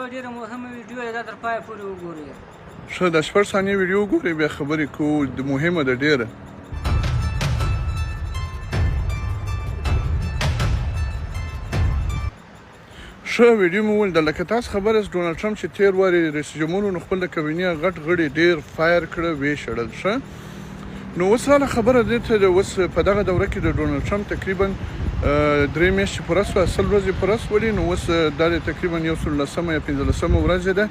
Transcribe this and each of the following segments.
یوه ډېره مهمه ویډیو ده، دا تر پایه پورې وګورئ. ښه دا 6 ثانیې ویډیو وګورئ، بیا خبرې کوو، مهمه ده ډېره. ښه ویډیو مو ولیده. لکه تاسو خبر یاست، ډونالډ ټرمپ چې تېر وارې رئیس جمهور و، نو خپل د کابینې غټ غړي ډېر fire کړه، ویې شړل. ښه نو اوس راله خبره دې ته ده، اوس په دغه دوره کې د ډونالډ ټرمپ تقریبا 3 میاشتې پوره شوه، 20 ورځې پوره شولې. نو اوس دا د تقریبا 110مه یا 15مه ورځ ده.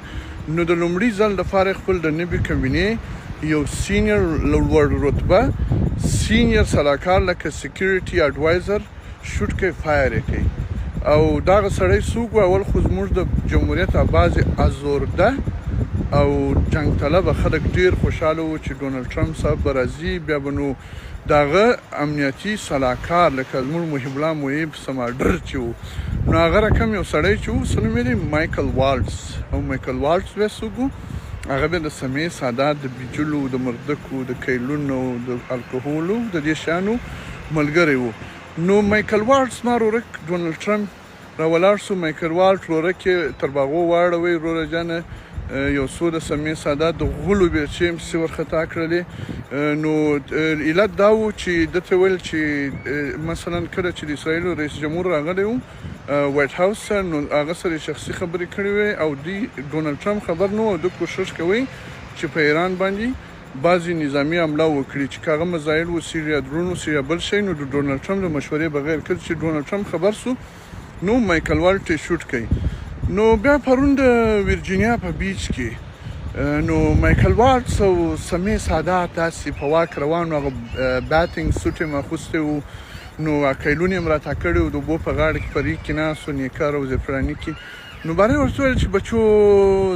نو د لومړي ځل دپاره خپل د نوي کابینې یو senior لوړ رتبه senior سلاکار لکه security adviser shoot کوي، fire یې کوي. او دغه سړی څوک و؟ اول خو زموږ د جمهوریت بعضې ازورده او جنگ طلبه خلک ډیر خوشحاله وو چې ډونالډ ټرمپ صاحب به راځي، بیا به نو د هغه امنیتي سلاکار لکه زموږ محب الله محب سماډر چې و، نو هغه رقم یو سړی چې و، څه نوم یې دی، مایکل والټس. او مایکل والټس بیا څوک و؟ هغه بیا د سمیع سادات د بیجلو، د مردکو، د کیلونو، د الکهولو، د دې شیانو ملګری و. نو مایکل والټس ما ورورک ډونالډ ټرمپ را ولاړ سو، مایکل والټ ورورک یې تر باغو واړوی، وروره جانه یو څو د سمیع سادات د غولو بیرچې هم پسې ورخطا کړلې. نو علت دا و چې ده ته ویل چې مثلا کله چې د اسرائیلو رئیس جمهور راغلی و وایټ هاوس ته، نو هغه سره یې شخصي خبرې کړې وې او دوی ډونالډ ټرمپ خبر نه و، او ده کوښښ کوی چې په ایران باندې بعضې نظامي حمله وکړي چې که هغه مزایل وسیږي یا درون وسیږي یا بل شی. نو د ډونالډ ټرمپ د مشورې بغیر کله چې ډونالډ ټرمپ خبر سو، نو مایکل والټ یې shoot کوي. نو بیا پرون د ویرجینیا په beach کې نو مایکل والټس او سمیع سادات داسې په walk روان وو، هغه bathing suit یې هم اخوستی و، نو کیلون یې هم راته کړی و، د اوبو په غاړه کې په ریګ کې ناست و، نیکر او زعفراني کې. نو باره ورته وویل چې بچو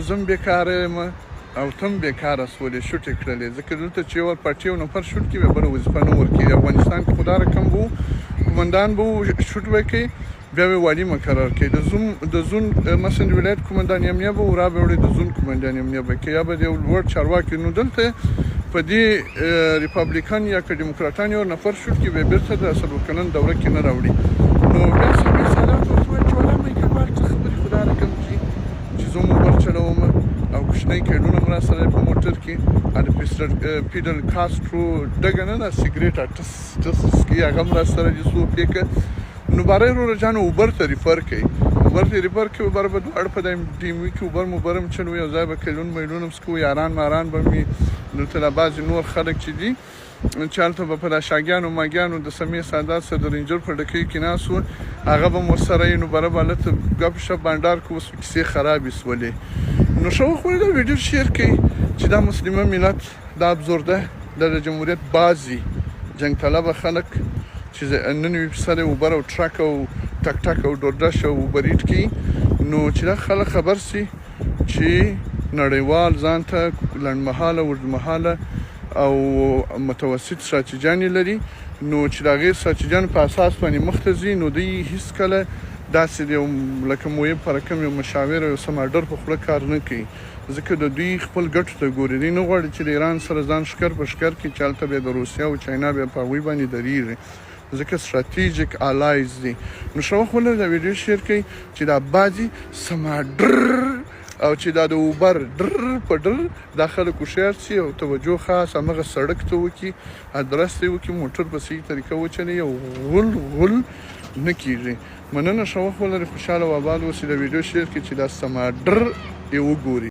زه هم بېکاره یم او ته هم بېکاره سولې، shoot یې کړلې، ځکه دلته چې یو پارټي یو نفر shoot کړي بیا بله وظیفه نه ورکوي. افغانستان کې خو دا رقم به و، قومندان به و، shoot به یې کوي، بیا به والي مقرر کوي، د زون مثلا د ولایت قومندان امنیه به و، را به وړي د زون قومندان امنیه به کوي، یا به د یو لوړ چارواکي. نو دلته په دې ریپابلیکن یا که دیموکراتان یو نفر shoot کړي بیا بېرته د 40 کلن دوره کې نه راوړي. نو بیا سمیع سادات ورته وویل چې ولا مایکل والټ څه خبرې، خو دا رقم چې زه هم اوبر چلوم او کوچنی کیلونه هم راسره په موټر کې، د پیډل کاسترو ډګه نه ده سګریټ ټس ټس څکي، هغه هم راسره دي څو پیکه. نو باره وروره جان اوبر ته refer کوي، اوبر ته refer کوي، اوبر به دواړه په ډي ام وي کې اوبر موبر هم چلوي، یو ځای به کیلون میلون هم څکو، یاران ماران به مې دلته دا بعضې نور خلک چې دي چې هلته به په دا شاګیانو ماګیانو د سمیع سادات سره د رینجر په ډکیو کې ناست وو، هغه به مو ورسره یې. نو بره به هلته ګپ شپ بانډار کوو، اوس کیسې خرابې سولې. نو ښه وخت دا ویډیو share کړئ چې دا مسلمه ملت، دا ابزرده، دا د جمهوریت بعضې جنگ طلبه خلک چې نن وي سره اوبر او truck او ټک ټک او ډورډش او اوبر ایټ کوي، نو چې دا خلک خبر سي چې نړیوال ځان ته لنډمهاله، اوږدمهاله او متوسط ستراتیژیانې لري، نو چې د هغې ستراتیژیانو په اساس باندې مخته ځي، نو دوی هیڅکله داسې د یو لکه محب په رقم یو مشاور او یو سماډر په خوله کار نه کوي، ځکه د دوی خپل ګټو ته ګوري. دوی نه غواړي چې د ایران سره ځان ښکر په ښکر کړي چې هلته بیا د روسیا او چاینا بیا په هغوی باندې درېږي، ځکه strategic allies دي. نو ښه وخت ولرئ، دا ویډیو share کړئ چې دا بعضې سماډر او چې دا د اوبر ډر په ډر دا خلک هوښیار سي او توجه خاص همغه سړک ته وکړي، ادرس ته یې وکړي، موټر په صحیح طریقه وچلوي او غول غول نه کېږي. مننه، ښه وخت ولرئ، خوشحاله او آباد اوسئ. دا ویډیو share کړئ چې دا سماډر یې وګوري.